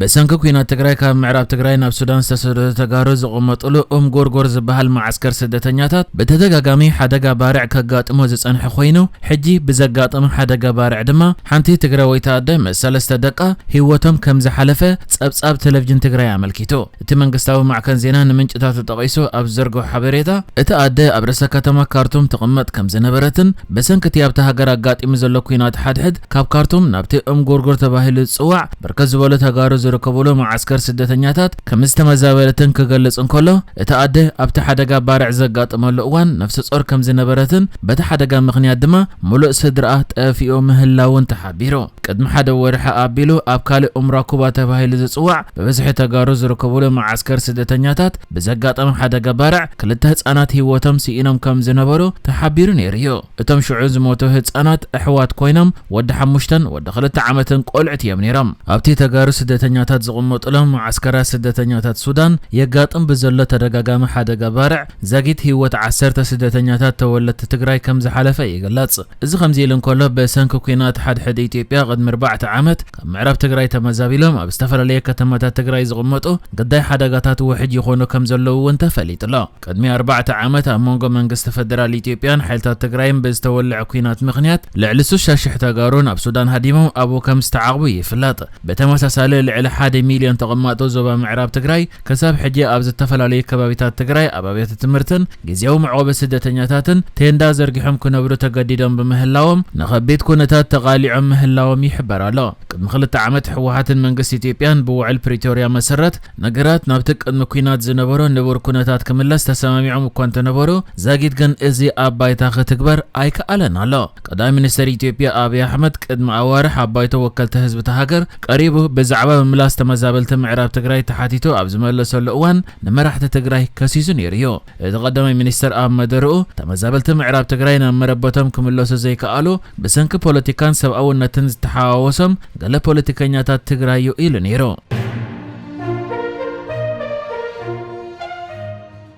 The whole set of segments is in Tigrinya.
ብሰንኪ ኲናት ትግራይ ካብ ምዕራብ ትግራይ ናብ ሱዳን ዝተሰደዱ ተጋሩ ዝቕመጥሉ ኡም ጎርጎር ዝበሃል መዓስከር ስደተኛታት ብተደጋጋሚ ሓደጋ ባርዕ ከጋጥሞ ዝጸንሐ ኮይኑ፣ ሕጂ ብዘጋጠመ ሓደጋ ባርዕ ድማ ሓንቲ ትግራወይቲ ኣደ ምስ ሰለስተ ደቃ ህይወቶም ከም ዝሓለፈ ጸብጻብ ቴሌቪዥን ትግራይ ኣመልኪቱ። እቲ መንግስታዊ ማዕከን ዜና ንምንጭታቱ ጠቒሱ ኣብ ዝዘርግሖ ሓበሬታ፣ እታ ኣደ ኣብ ርእሰ ከተማ ካርቱም ትቕመጥ ከም ዝነበረትን ብሰንኪ እቲ ኣብታ ሃገር ኣጋጢሙ ዘሎ ኲናት ሓድሕድ ካብ ካርቱም ናብቲ ኡም ጎርጎር ተባሂሉ ዝጽዋዕ ብርክት ዝበሉ ተጋሩ ዝርከብሉ መዓስከር ስደተኛታት ከም ዝተመዛበለትን ክገልጽ እንከሎ፣ እታ ኣደ ኣብቲ ሓደጋ ባርዕ ዘጋጠመሉ እዋን ነፍሰ ጾር ከም ዝነበረትን በቲ ሓደጋ ምኽንያት ድማ ሙሉእ ስድራኣ ጠፊኡ ምህላውን ተሓቢሩ። ቅድሚ ሓደ ወርሒ ኣቢሉ ኣብ ካልእ ኡም ራኩባ ተባሂሉ ዝጽዋዕ ብብዝሒ ተጋሩ ዝርከብሉ መዓስከር ስደተኛታት ብዘጋጠመ ሓደጋ ባርዕ ክልተ ህጻናት ህይወቶም ስኢኖም ከም ዝነበሩ ተሓቢሩ ነይሩ እዩ። እቶም ሽዑ ዝሞቱ ህጻናት ኣሕዋት ኮይኖም ወዲ ሓሙሽተን ወዲ ክልተ ዓመትን ቆልዑት እዮም ነይሮም። ኣብቲ ተጋሩ ስደተኛታት ዝቕመጡሎም መዓስከራት ስደተኛታት ሱዳን የጋጥም ብዘሎ ተደጋጋሚ ሓደጋ ባርዕ ዛጊት ህይወት ዓሰርተ ስደተኛታት ተወለድቲ ትግራይ ከም ዝሓለፈ ይግለጽ። እዚ ከምዚ ኢሉ እንከሎ፣ ብሰንኪ ኲናት ሓድሕድ ኢትዮጵያ ቅድሚ ኣርባዕተ ዓመት ካብ ምዕራብ ትግራይ ተመዛቢሎም ኣብ ዝተፈላለየ ከተማታት ትግራይ ዝቕመጡ ግዳይ ሓደጋታት ውሕጅ ይኾኑ ከም ዘለዉ እውን ተፈሊጡ ኣሎ። ቅድሚ ኣርባዕተ ዓመት ኣብ መንጎ መንግስቲ ፈደራል ኢትዮጵያን ሓይልታት ትግራይን ብዝተወልዐ ኲናት ምኽንያት ልዕሊ ስሳ ሽሕ ተጋሩ ናብ ሱዳን ሃዲሞም ኣብኡ ከም ዝተዓቕቡ ይፍለጥ። ብተመሳሳሊ ልዕሊ ሓደ ሚልዮን ተቐማጦ ዞባ ምዕራብ ትግራይ ክሳብ ሕጂ ኣብ ዝተፈላለዩ ከባቢታት ትግራይ ኣብ ኣብያተ ትምህርትን ግዜያዊ መዕቆቢ ስደተኛታትን ቴንዳ ዘርጊሖም ክነብሩ ተገዲዶም ብምህላዎም ንኸቢድ ኩነታት ተቓሊዖም ምህላዎም ይሕበር ኣሎ። ቅድሚ ክልተ ዓመት ህወሓትን መንግስቲ ኢትዮጵያን ብውዕል ፕሪቶርያ መሰረት ነገራት ናብቲ ቅድሚ ኲናት ዝነበሮ ንቡር ኩነታት ክምለስ ተሰማሚዖም እኳ እንተነበሩ፣ ዛጊት ግን እዚ ኣብ ባይታ ክትግበር ኣይከኣለን ኣሎ። ቀዳማይ ሚኒስተር ኢትዮጵያ ኣብይ ኣሕመድ ቅድሚ ኣዋርሕ ኣብ ባይቶ ወከልቲ ህዝቢ እታ ሃገር ቀሪቡ ብዛዕባ ምምላስ ተመዛበልቲ ምዕራብ ትግራይ ተሓቲቱ ኣብ ዝመለሰሉ እዋን ንመራሕቲ ትግራይ ከሲሱ ነይሩ እዩ። እቲ ቀዳማይ ሚኒስተር ኣብ መደርኡ፣ ተመዛበልቲ ምዕራብ ትግራይ ናብ መረበቶም ክምለሱ ዘይከኣሉ ብሰንኪ ፖለቲካን ሰብኣውነትን ዝተሓዋወሶም ገለ ፖለቲከኛታት ትግራይ እዩ ኢሉ ነይሩ።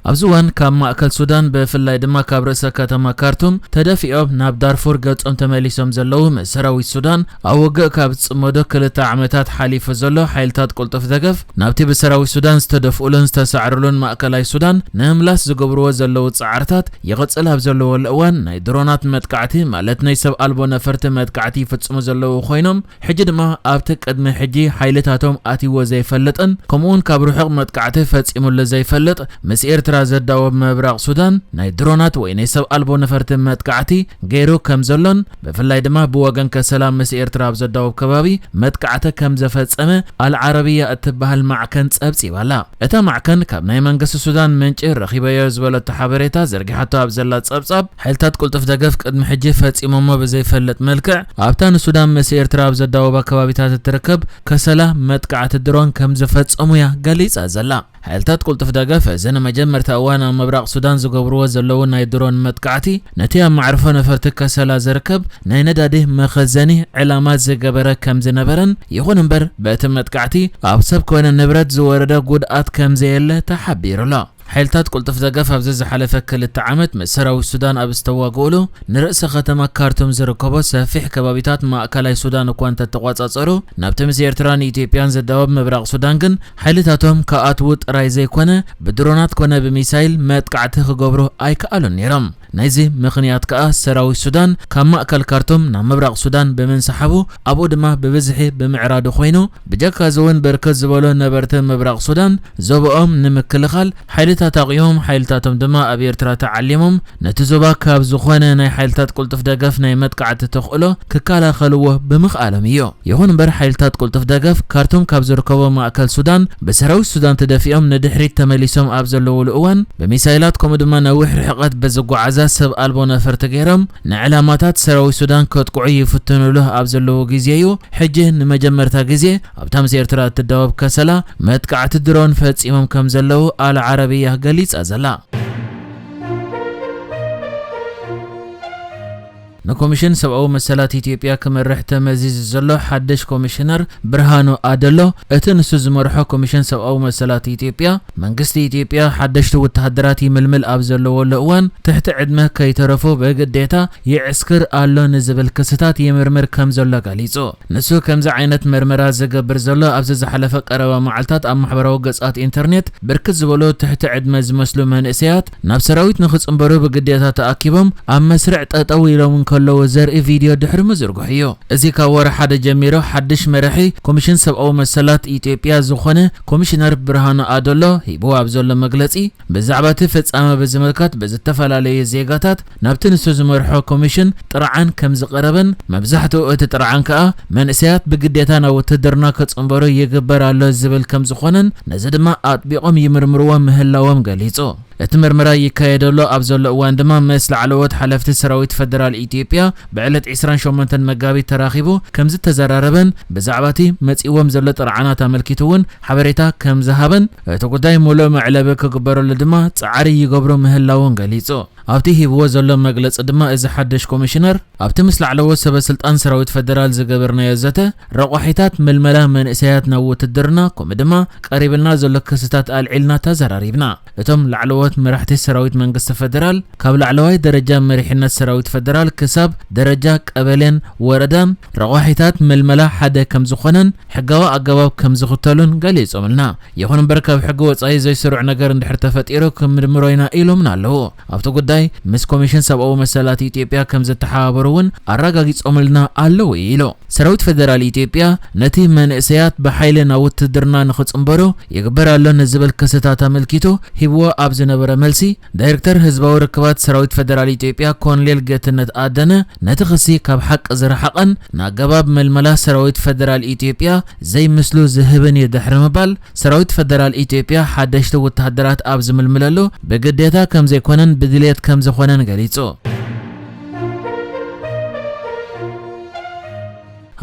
ኣብዚ እዋን ካብ ማእከል ሱዳን ብፍላይ ድማ ካብ ርእሰ ከተማ ካርቱም ተደፊኦም ናብ ዳርፉር ገጾም ተመሊሶም ዘለዉ ምስ ሰራዊት ሱዳን ኣብ ውግእ ካብ ዝጽመዱ ክልተ ዓመታት ሓሊፉ ዘሎ ሓይልታት ቅልጡፍ ደገፍ ናብቲ ብሰራዊት ሱዳን ዝተደፍኡሉን ዝተሳዕሩሉን ማእከላይ ሱዳን ንምምላስ ዝገብርዎ ዘለዉ ጻዕርታት ይቕጽል ኣብ ዘለወሉ እዋን ናይ ድሮናት መጥቃዕቲ ማለት ናይ ሰብ ኣልቦ ነፈርቲ መጥቃዕቲ ይፍጽሙ ዘለዉ ኮይኖም ሕጂ ድማ ኣብቲ ቅድሚ ሕጂ ሓይልታቶም ኣትይዎ ዘይፈልጥን ከምኡውን ካብ ርሑቕ መጥቃዕቲ ፈጺሙሉ ዘይፈልጥ ምስ ኤርትራ ዘዳወብ ምብራቕ ሱዳን ናይ ድሮናት ወይ ናይ ሰብ ኣልቦ ነፈርቲ መጥቃዕቲ ገይሩ ከም ዘሎን ብፍላይ ድማ ብወገን ከሰላ ምስ ኤርትራ ኣብ ዘዳወብ ከባቢ መጥቃዕቲ ከም ዘፈጸመ ኣልዓረብያ እትበሃል ማዕከን ጸብጺባ ኣላ። እታ ማዕከን ካብ ናይ መንግስቲ ሱዳን ምንጪ ረኺበዮ ዝበለቶ ሓበሬታ ዘርጊሓቶ ኣብ ዘላ ጸብጻብ ሓይልታት ቅልጡፍ ደገፍ ቅድሚ ሕጂ ፈጺሞሞ ብዘይፈልጥ መልክዕ ኣብታ ንሱዳን ምስ ኤርትራ ኣብ ዘዳወባ ከባቢታት እትርከብ ከሰላ መጥቃዕቲ ድሮን ከም ዝፈጸሙ እያ ገሊጻ ዘላ። ሓይልታት ቅልጡፍ ደገፍ እዚ ንመጀመርታ እዋን ኣብ ምብራቕ ሱዳን ዝገብርዎ ዘለዉ ናይ ድሮን መጥቃዕቲ ነቲ ኣብ መዕርፎ ነፈርቲ ከሰላ ዝርከብ ናይ ነዳዲ መኸዘኒ ዕላማ ዝገበረ ከም ዝነበረን ይኹን እምበር በቲ መጥቃዕቲ ኣብ ሰብ ኮነ ንብረት ዝወረደ ጉድኣት ከም ዘየለ ተሓቢሩ ኣሎ። ሓይልታት ቅልጡፍ ደገፍ ኣብዚ ዝሓለፈ ክልተ ዓመት ምስ ሰራዊት ሱዳን ኣብ ዝተዋግኡሉ ንርእሰ ከተማ ካርቱም ዝርከቦ ሰፊሕ ከባቢታት ማእከላይ ሱዳን እኳ እንተተቋጻጸሩ ናብቲ ምስ ኤርትራን ኢትዮጵያን ዝዳወብ ምብራቕ ሱዳን ግን ሓይልታቶም ክኣትዉ ጥራይ ዘይኮነ ብድሮናት ኮነ ብሚሳይል መጥቃዕቲ ክገብሩ ኣይከኣሉን ነይሮም። ናይዚ ምኽንያት ከኣ ሰራዊት ሱዳን ካብ ማእከል ካርቱም ናብ ምብራቕ ሱዳን ብምንስሓቡ ኣብኡ ድማ ብብዝሒ ብምዕራዱ ኮይኑ ብጀካ እዚ እውን ብርክት ዝበሉ ነበርቲ ምብራቕ ሱዳን ዞባኦም ንምክልኻል ሓይልታት ኣቕዮም ሓይልታቶም ድማ ኣብ ኤርትራ ተዓሊሞም ነቲ ዞባ ካብ ዝኾነ ናይ ሓይልታት ቅልጡፍ ደገፍ ናይ መጥቃዕቲ ተኽእሎ ክከላኸልዎ ብምኽኣሎም እዩ። ይኹን እምበር ሓይልታት ቅልጡፍ ደገፍ ካርቱም ካብ ዝርከቦ ማእከል ሱዳን ብሰራዊት ሱዳን ተደፊኦም ንድሕሪት ተመሊሶም ኣብ ዘለውሉ እዋን ብሚሳይላት ከምኡ ድማ ነዊሕ ርሕቀት ብዝጓዓዛ ሰብ ኣልቦ ነፈርቲ ገይሮም ንዕላማታት ሰራዊት ሱዳን ከጥቅዑ ይፍትኑሉ ኣብ ዘለዉ ግዜ እዩ ሕጂ ንመጀመርታ ግዜ ኣብታ ምስ ኤርትራ እትዳወብ ከሰላ መጥቃዕቲ ድሮን ፈጺሞም ከም ዘለዉ ኣል ዓረብያ ገሊጻ ዘላ። ንኮሚሽን ሰብኣዊ መሰላት ኢትዮጵያ ክመርሕ ተመዚዙ ዘሎ ሓድሽ ኮሚሽነር ብርሃኑ ኣደሎ፣ እቲ ንሱ ዝመርሖ ኮሚሽን ሰብኣዊ መሰላት ኢትዮጵያ፣ መንግስቲ ኢትዮጵያ ሓደሽቲ ወተሃደራት ይምልምል ኣብ ዘለወሉ እዋን፣ ትሕቲ ዕድመ ከይተረፉ ብግዴታ ይዕስክር ኣሎ ንዝብል ክስታት ይምርምር ከም ዘሎ ገሊጹ። ንሱ ከምዚ ዓይነት መርመራ ዝገብር ዘሎ፣ ኣብዚ ዝሓለፈ ቀረባ መዓልታት ኣብ ማሕበራዊ ገጻት ኢንተርኔት ብርክት ዝበሉ ትሕቲ ዕድመ ዝመስሉ መንእሰያት ናብ ሰራዊት ንኽጽንበሩ ብግዴታ ተኣኪቦም ኣብ መስርዕ ጠጠው ኢሎም እንከለዉ ዘርኢ ቪድዮ ድሕሪ ምዝርግሑ እዩ። እዚ ካብ ወርሒ ሓደ ጀሚሩ ሓድሽ መራሒ ኮሚሽን ሰብኣዊ መሰላት ኢትዮጵያ ዝኾነ ኮሚሽነር ብርሃኑ ኣደሎ ሂብዎ ኣብ ዘሎ መግለጺ፣ ብዛዕባ እቲ ፍጻመ ብዝምልከት ብዝተፈላለዩ ዜጋታት ናብቲ ንሱ ዝመርሖ ኮሚሽን ጥርዓን ከም ዝቐረበን፣ መብዛሕትኡ እቲ ጥርዓን ከኣ መንእሰያት ብግዴታ ናብ ውትድርና ከጽንበሩ ይግበር ኣሎ ዝብል ከም ዝኾነን፣ ነዚ ድማ ኣጥቢቖም ይምርምርዎ ምህላዎም ገሊጹ። እቲ ምርመራ ይካየደሉ ኣብ ዘሎ እዋን ድማ ምስ ላዕለዎት ሓለፍቲ ሰራዊት ፈደራል ኢትዮጵያ ብዕለት ዕስራን ሸሞንተን መጋቢት ተራኺቡ ከም ዝተዘራረበን፣ ብዛዕባ እቲ መጺእዎም ዘሎ ጥርዓናት ኣመልኪቱ እውን ሓበሬታ ከም ዝሃበን፣ እቲ ጉዳይ ሙሉእ መዕለቢ ክግበረሉ ድማ ጻዕሪ ይገብሩ ምህላዎም ገሊጹ። ኣብቲ ሂብዎ ዘሎ መግለጺ ድማ፣ እዚ ሓድሽ ኮሚሽነር ኣብቲ ምስ ላዕለዎት ሰበ ስልጣን ሰራዊት ፈደራል ዝገበርናዮ ዘተ፣ ረቋሒታት ምልመላ መንእሰያት ናብ ውትድርና፣ ከምኡ ድማ ቀሪብልና ዘሎ ክስታት ኣልዒልና ተዘራሪብና። እቶም ላዕለዎት መራሕቲ ሰራዊት መንግስቲ ፈደራል፣ ካብ ላዕለዋይ ደረጃ መሪሕነት ሰራዊት ፈደራል ክሳብ ደረጃ ቀበሌን ወረዳን፣ ረቋሒታት ምልመላ ሓደ ከም ዝኾነን ሕጋዊ ኣገባብ ከም ዝኽተሉን ገሊጾምልና። ይኹን እምበር፣ ካብ ሕጊ ወጻኢ ዘይስሩዕ ነገር እንድሕር ተፈጢሩ ክንምርምሮ ኢና ኢሎምና ኣለዉ። ኣብቲ ጉዳይ ምስ ኮሚሽን ሰብኣዊ መሰላት ኢትዮጵያ ከም ዝተሓባበሩ እውን ኣረጋጊጾምልና ኣለዉ ኢሉ። ሰራዊት ፈደራል ኢትዮጵያ ነቲ መንእሰያት ብሓይሊ ናብ ውትድርና ንኽጽንበሩ ይግበር ኣሎ ንዝብል ክስታት ኣመልኪቱ ሂብዎ ኣብ ዝነበረ መልሲ፣ ዳይሬክተር ህዝባዊ ርክባት ሰራዊት ፈደራል ኢትዮጵያ ኮሎኔል ጌትነት ኣደነ፣ ነቲ ክሲ ካብ ሓቂ ዝረሓቐን ንኣገባብ መልመላ ሰራዊት ፈደራል ኢትዮጵያ ዘይምስሉ ዝህብን እዩ ድሕሪ ምባል፣ ሰራዊት ፈደራል ኢትዮጵያ ሓደሽቲ ወተሃደራት ኣብ ዝምልምለሉ ብግዴታ ከም ዘይኮነን ብድልየት ከም ዝኾነን ገሊጹ።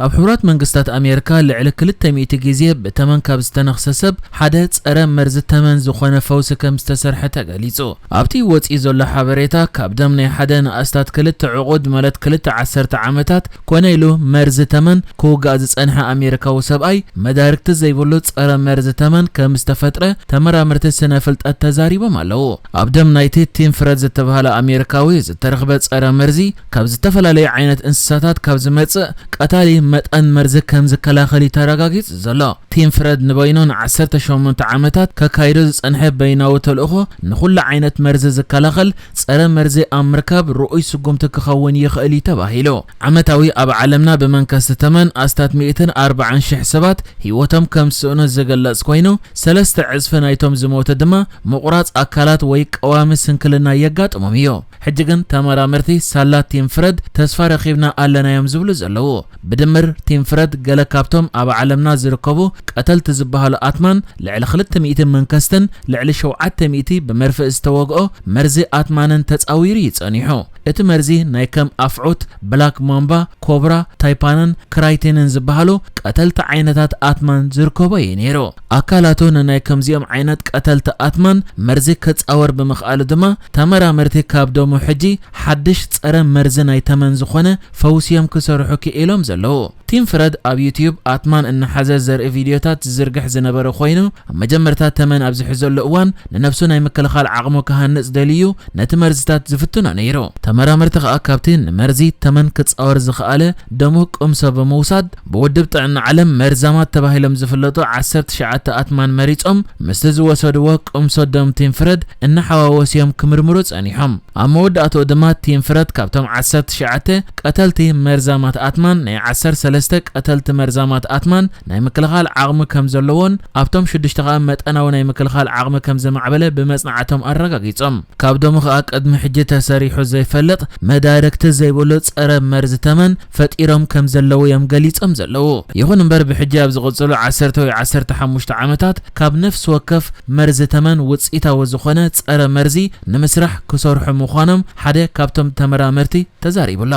ኣብ ሕቡራት መንግስታት ኣሜሪካ ልዕሊ ክልተ ሚእቲ ግዜ ብተመን ካብ ዝተነኽሰ ሰብ ሓደ ጸረ መርዚ ተመን ዝኾነ ፈውሲ ከም ዝተሰርሐ ተገሊጹ። ኣብቲ ወጺኡ ዘሎ ሓበሬታ፣ ካብ ደም ናይ ሓደ ንኣስታት ክልተ ዕቑድ፣ ማለት ክልተ ዓሰርተ ዓመታት፣ ኮነ ኢሉ መርዚ ተመን ክውጋእ ዝጸንሐ ኣሜሪካዊ ሰብኣይ መዳርግቲ ዘይብሉ ጸረ መርዚ ተመን ከም ዝተፈጥረ ተመራመርቲ ስነ ፍልጠት ተዛሪቦም ኣለዉ። ኣብ ደም ናይቲ ቲም ፍረድ ዝተባህለ ኣሜሪካዊ ዝተረኽበ ጸረ መርዚ፣ ካብ ዝተፈላለዩ ዓይነት እንስሳታት ካብ ዝመጽእ ቀታሊ መጠን መርዚ ከም ዝከላኸል እዩ ተረጋጊጹ ዘሎ። ቲም ፍረድ ንበይኑ ንዓሰርተ ሸሞንተ ዓመታት ከካይዶ ዝጸንሐ በይናዊ ተልእኾ፣ ንኹሉ ዓይነት መርዚ ዝከላኸል ጸረ መርዚ ኣብ ምርካብ ርኡይ ስጉምቲ ክኸውን ይኽእል እዩ ተባሂሉ። ዓመታዊ ኣብ ዓለምና ብመንከስቲ ተመን ኣስታት ሚእትን ኣርባዓን ሽሕ ሰባት ህይወቶም ከም ዝስእኑ ዝግለጽ ኮይኑ፣ ሰለስተ ዕጽፊ ናይቶም ዝሞቱ ድማ ምቑራጽ ኣካላት ወይ ቀዋሚ ስንክልና የጋጥሞም እዩ። ሕጂ ግን ተመራመርቲ ሳላ ቲም ፍረድ ተስፋ ረኺብና ኣለና እዮም ዝብሉ ዘለዉ። ብድምር ቲም ፍረድ ገለ ካብቶም ኣብ ዓለምና ዝርከቡ ቀተልቲ ዝበሃሉ ኣትማን፣ ልዕሊ ክልተ ሚእቲ መንከስትን ልዕሊ ሸውዓተ ሚእቲ ብመርፍእ ዝተወግኦ መርዚ ኣትማንን ተጻዊሩ እዩ ጸኒሑ። እቲ መርዚ ናይ ከም ኣፍዑት፣ ብላክ ማምባ፣ ኮብራ፣ ታይፓንን ክራይቴንን ዝበሃሉ ቀተልቲ ዓይነታት ኣትማን ዝርከቦ እዩ ነይሩ። ኣካላቱ ንናይ ከምዚኦም ዓይነት ቀተልቲ ኣትማን መርዚ ክጻወር ብምኽኣሉ ድማ፣ ተመራመርቲ ካብ ደሙ ሕጂ ሓድሽ ጸረ መርዚ ናይ ተመን ዝኾነ ፈውሲ እዮም ክሰርሑ ክኢሎም ዘለዉ። ቲም ፍረድ ኣብ ዩትዩብ ኣትማን እናሓዘ ዘርኢ ቪድዮታት ዝዝርግሕ ዝነበረ ኮይኑ፣ ኣብ መጀመርታ ተመን ኣብ ዝሕዘሉ እዋን ንነብሱ ናይ ምክልኻል ዓቕሙ ክሃንጽ ደልዩ ነቲ መርዝታት ዝፍትኖ ነይሩ። ተመራመርቲ ከኣ ካብቲ ንመርዚ ተመን ክጻወር ዝኸኣለ ደሙ ቅምሶ ብምውሳድ፣ ብውድብ ጥዕና ዓለም መርዛማት ተባሂሎም ዝፍለጡ ዓሰርተ ትሽዓተ ኣትማን መሪጾም፣ ምስቲ ዝወሰድዎ ቅምሶ ደም ቲም ፍረድ እናሓዋወሱ እዮም ክምርምሩ ጸኒሖም። ኣብ መወዳእታኡ ድማ ቲም ፍረድ ካብቶም ዓሰርተ ትሽዓተ ቀተልቲ መርዛማት ኣትማን ናይ ዓሰርተ ሰለስተ ቀተልቲ መርዛማት ኣትማን ናይ ምክልኻል ዓቕሚ ከም ዘለዎን ኣብቶም ሽዱሽተ ከኣ መጠናዊ ናይ ምክልኻል ዓቕሚ ከም ዘማዕበለ ብመጽናዕቶም ኣረጋጊጾም። ካብ ደሙ ከኣ ቅድሚ ሕጂ ተሰሪሑ ዘይፈልጥ መዳርግቲ ዘይብሉ ጸረ መርዚ ተመን ፈጢሮም ከም ዘለዉ እዮም ገሊጾም ዘለዉ። ይኹን እምበር ብሕጂ ኣብ ዝቕጽሉ ዓሰርተ ወይ ዓሰርተ ሓሙሽተ ዓመታት ካብ ነፍሲ ወከፍ መርዚ ተመን ውጽኢታዊ ዝኾነ ጸረ መርዚ ንምስራሕ ክሰርሑ ምዃኖም ሓደ ካብቶም ተመራመርቲ ተዛሪቡ ኣሎ።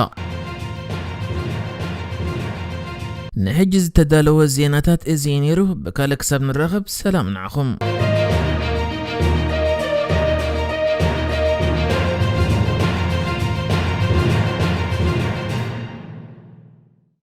ንሕጂ ዝተዳለወ ዜናታት እዚ እዩ ነይሩ። ብካልእ ክሳብ ንራኸብ ሰላም ንዓኹም።